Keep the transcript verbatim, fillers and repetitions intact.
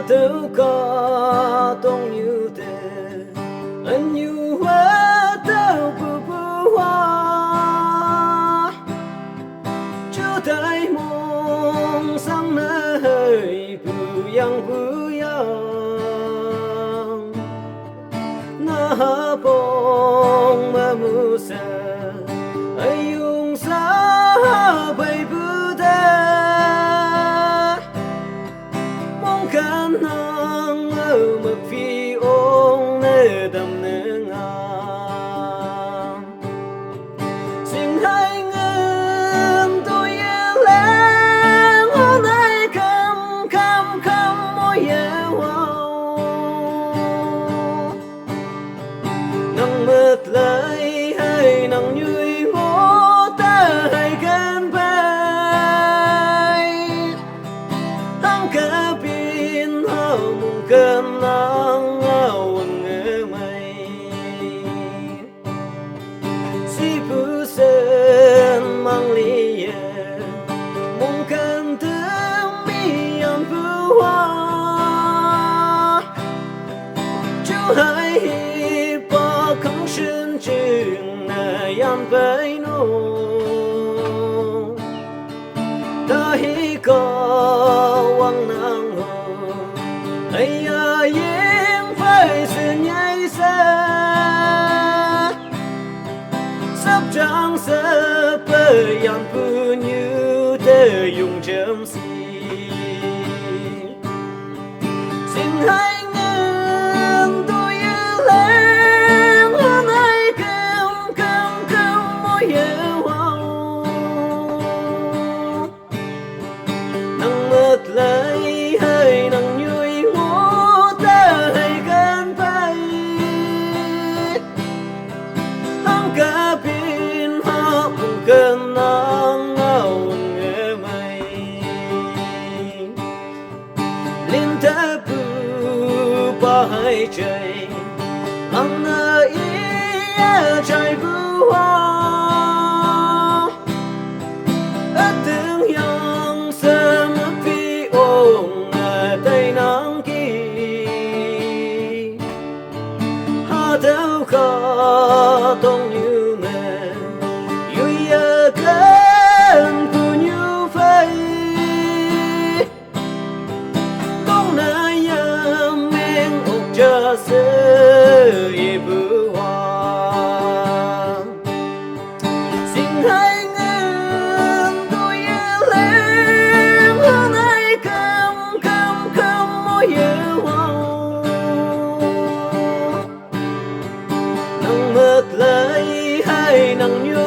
Tüo ka tong yu te, ünyu wa tüo pu pu wa. Ju tai mong sang ne hei pu yang pu yang. Na ha pong ma mu se, ai yung sa ha bai bu de. Mong kan nang au mak phi ong ne dam ne nga. Sing hai ngam tu ye leng, hon hai kam kam kam mo ye wow. Nang mut lai hai nang nyui mo ta hai kan bai. Hang ka bin hao mung kan nang au nge mai. Si pu sen mang li ye, mong kan te mi yan pu wa. Ju hai hi pa kang shin jing na yan pai no. Ta hi ka wang nang ho, ai ya ying pai sen yai sa. Sap jang sa pe yan pu nyu te yung jem si. Sing hai ngam tu ye leng, hon hai kam kam kam mo ye wow. Nang mut lai hai nang nyui mo ta hai kan bai. Hang ka bin ha mong kan nang au nge mai. Lin ta pu pa hai chai, ang na i ya chai bu wa. A teng yang sa ma phi ong a tai nang ki. Ha tau ka tong yu me, yu ya kan pu nyu fai. Tong na ya meng ok ja se ye bu wa. Sing hai ngam tu ye leng, hon hai kam kam kam mo ye wow. Nang mut lai hai nang nyu